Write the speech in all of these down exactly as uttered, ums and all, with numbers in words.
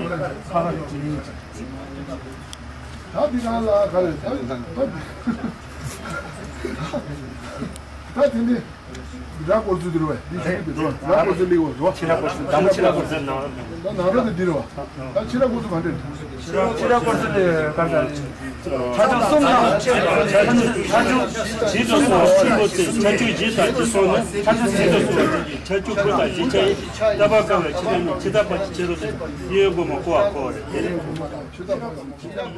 ཚོ་ལ་ཁ་ཁ་ཡོད་ཅིག་ཡིན་ཅིག་ད་འདི་གང་ལ་ག་རེ་ད་ད་ད་དེ་ནི། ར་སྐོར་ཚུལ་འདི་རུ་བས། འདི་ཤེས་ཀྱི་འདུག་ར་སྐོར་ཚུལ་ལེགས་པར་རོ། ཕྱི་ར་སྐོར་ཚུལ། དང་པོ་ཕྱི་ར་སྐོར་ཚུལ་ནང་ལ། ད་ནང་ར་དེ་འདི་རུ་བ། ད་ཕྱི་ར་སྐོར་ཚུལ་ག་འདྲ་འདུག་ཕྱི་ར་སྐོར་ཚུལ་ལས་ག་འདྲ། ཕྱི་ར་སྐོར་ཚུལ་ལས་ག་འདྲ། ཆ་ཆུང་གསུམ་དང་། ཆ་ཆུང་། ཆ་ཆུང་བཞི་དང་གསུམ། ཆ་ཆུང་བཞི་དང་གསུམ་ནི། ཆ་ཆུང་བཞི་དང་གསུམ། ཆ་ཆུང་དགུ་དང་བཞི་ཆ་ཡིན། ལྟ་བ་དཀའ་བའི་ཕྱི་ར་ནི་ཕྱི་ལྟ་བ་གྱི་ཕྱི་རོལ་དུ་གཡས་སྒོ་མ་བསྐོར་བར་བསྐོར་བ་རེད། དེ་ནས། ཆ་ཆུང་།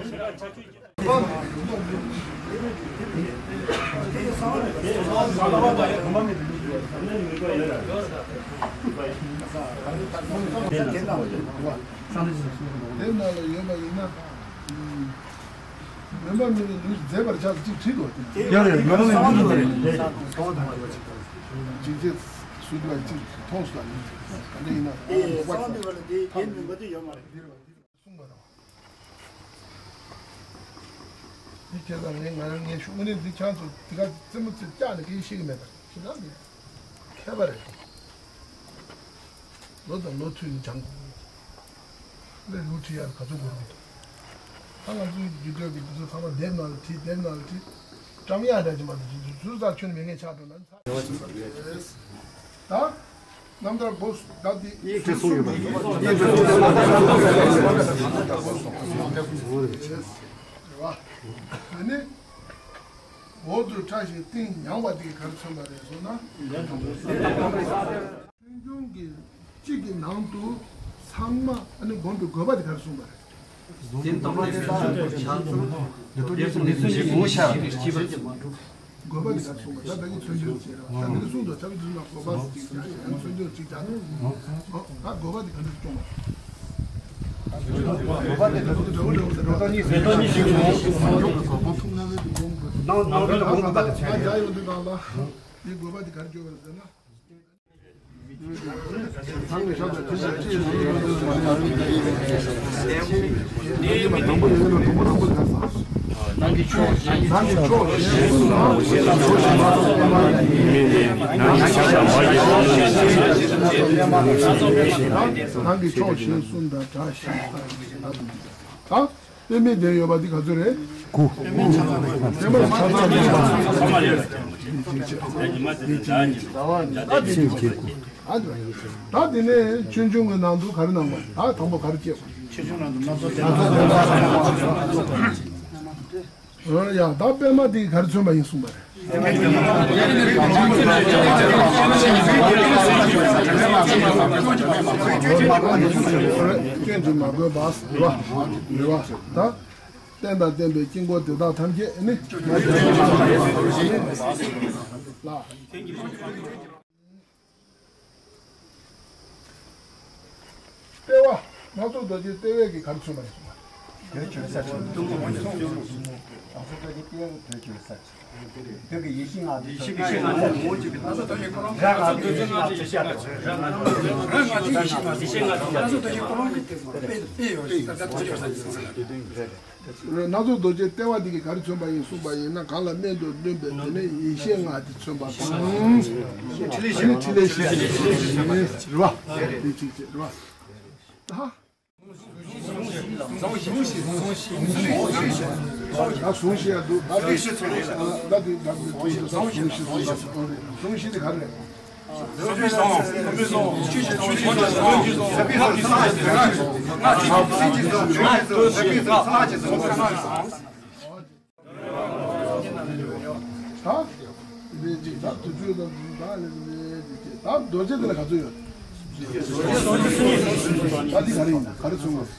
དེ་ནང་ལ་ཡོད་པ་ཡིན་ན། མོན་པ་མི་ནི་ལུས་མཛེས་པར་བྱ། ཅིག་བྲིས་འདུག་སྟེ། ཡོད་རེད། མོན་པ་མི་ལུས་མཛེས་པ་རེད། ཅིག་ཅེས་སུ་འདུག་ཅིག་མཐོང་སུ་དང་ནི་ག་འདྲ་ཡིན་ན། ཨེ་གསང་བ་འདུས་པ་ལ་འདི་རྒྱན་མིན་པ་དེ་ཡོད་མ་རེད། གསུངས་པ་དང་། འདི་ཁྱེད་ཚང་ངས་ང་རང་ངས་ཞུ། དངོས་གནས་འདི་ཁྱེད་ཚོ་འདི་ག་རྩེད་མོ་རྩེ་བཅག་ནས་སྐད་ཤེས་ཀྱི་མེད་པ་ཞེ་དྲག་མེད། མཁས་པ་རེད། ལོ་དང་ལོ་ཚུད་ནས་སྦྱང་དགོས་ཀྱི་རེད། ལས་ལུགས་ཁྲིད་ཡག་ག་ཚོད་དགོས་ཀྱི་འདུག་ད་ང་ཚོའི་རྒྱུད་སྟོད་ཀྱི་འདི་ཚོ་ཚང་མ་དེབ་ནང་ལ་བྲིས། དེབ་ནང་ལ་བྲིས། བཀྲམ་ཡག་འདྲ་ཅིག་མ་གཏོགས་ཅིག་ཟུར་ཟ་ཁྱོན་མེད་མཁན་ཆགས་འགྲོ་ན་ཚ། ད། རྣམ་ཐར་བོ་ད་དེ་སྙིང་ཐིག་གསུང་ཡོད་པ་རེད། སྙིང་ཐིག་གསུང་ཡོད་པ་རེད། རེད་བ། དེ་ནི་འོག་ཏུ་ཕྲ་ཞིང་གཏིང་ཡངས་པ་དེ་ག་རེ་མཚོན་པ་རེད་ཟེར་ན། ཆོས་འབྱུང་གི་གཅིག་གི་ནང་དུ་ཚང་མ་ཨ་ནི་བསྒོམ་པའི་དགོས་པ་དེ་ག་རེ་གསུངས་པ་རེད། དེ་ལྟ་བུ་དེ་ལ་ཆགས་ཚུལ་འདི་ཚོ་ནི་ཚུལ་གྱི་ངོ་ཤར་བ་དེ་ཤེས་པ་དགོས་པ་དེ་ག་རེ་གསུངས་པ། ད་ད་གིན་མཚོན་བྱེད་ཅེས་ར། ད་འདི་ནི་གསུངས་འདུག་ཐབས་ཀྱི་དུས་ན་དགོས་པ་ཟེར་ཅིག་ཀྱང་ཡང་མཚོན་བྱེད་ཅིག་ཀྱང་། ཨོ་ད་དགོས་པ་དེ་ག་འདྲ་སྐྱོང་བ། དགོས་པ་དེ་འདྲ་བོ་འདྲ་བོ་འདྲ་བོ་འདྲ་བོ་གཉིས་ཟེར། ནང་ནང་དོན་དུ་གོང་དུ་བཀའ་དེ་མཚོན་ཡོད། ད་ཡག་ཡོང་དུས་ནང་ལ་འདི་དགོས་པ་དེ་ག་རེ་སྐྱོང་བ་རེད་ཟེར་ན། ནང་གི་ཕྱོགས་གཞན་གསུམ་དང་བྲལ་ཞིང་། ད། པདྨའི་གདན་ཡོད་པ་འདི་ག་ཚོད་རེད། དགུ། པདྨ་ཚང་ཚང་ཡོད་པ། ད་དེ་ནས་ཆོས་འབྱུང་གི་ནང་དུ་ག་རེ་གནང་བ། ད་དང་པོ་ག་རེ་སྐྱེས་པ། ཆོས་འབྱུང་ནང་དུ་སྣ་ཚོགས་ཡང་ད་པདྨ་འདི་ག་རེ་མཚོན་པ་ཡིན་གསུངས་པ་རེད། སྐྱོན་དུ་མ་གོས་པ། རེད་བ། རེད་བ། ད། རྟེན་དང་བརྟེན་པའི་དཀྱིལ་འཁོར་དེ་དག་ཐམས་ཅད་ནི། ལ། ལྟེ་བ། སྣ་ཚོགས་རྡོ་རྗེ་ལྟེ་བའི་གི་ག་རེ་མཚོན་པ་ཡིན་གསུངས་པ། དོན་གྱི་ས་ཆེན། སྣ་ཚོགས་རྡོ་རྗེ་ལྟེ་བའི་དོན་གྱི་ས་ཆེན། དོན་གྱི་ཡེ་ཤེས་ལྔ་དེ། ཡེ་ཤེས་ལྔ་དེ། ར་ལྔ་དེ་ཡེ་ཤེས་ལྔ་དེ། ར་ལྔ་དེ་ཡེ་ཤེས་ལྔ་དེ། ར་ལྔ་དེ་ཡེ་ཤེས་ལྔ་དེ། སྣ་ཚོགས་རྡོ་རྗེ་ཀོ་རོང་གི་དེ་དཔེ་དཔེ་ཡོད་རེད། ད་ལྟ་དོན་གྱི་ས་ཆེན། སྣ་ཚོགས་རྡོ་རྗེ་ལྟེ་བ་འདི་གིས་ག་རེ་མཚོན་པ་ཡིན་གསུངས་པ་ཡིན་ན། གང་ལ་རྨད་དུ་བསྡུས་པའི་དེ་ནས་ཡེ་ཤེས་ལྔ་དེ་མཚོན་པ་དང་། ཕྲིན་ལས་བཞི། ཕྲིན་ལས་བཞི་རེད་བ། དེ་གཅིག་བྱས་རེད་བ། ད་གཟུངས་བཞེས་ཡ་འདུག་ད་དེ་ད་དེ་ད་དེ་གཟུངས་བཞེས་གཟུངས་བཞེས་གཟུངས་བཞེས་དེ་ག་རེ་རེད། ད་དེ་ཅིག་ད་དུས་ཚོད་ད་ད་རྡོ་རྗེ་དེ་ལ་ག་ཚོད་ཡོད། ད་དེ་ག་རེ་ཡིན། ག་རེ་མཚོན་དགོས།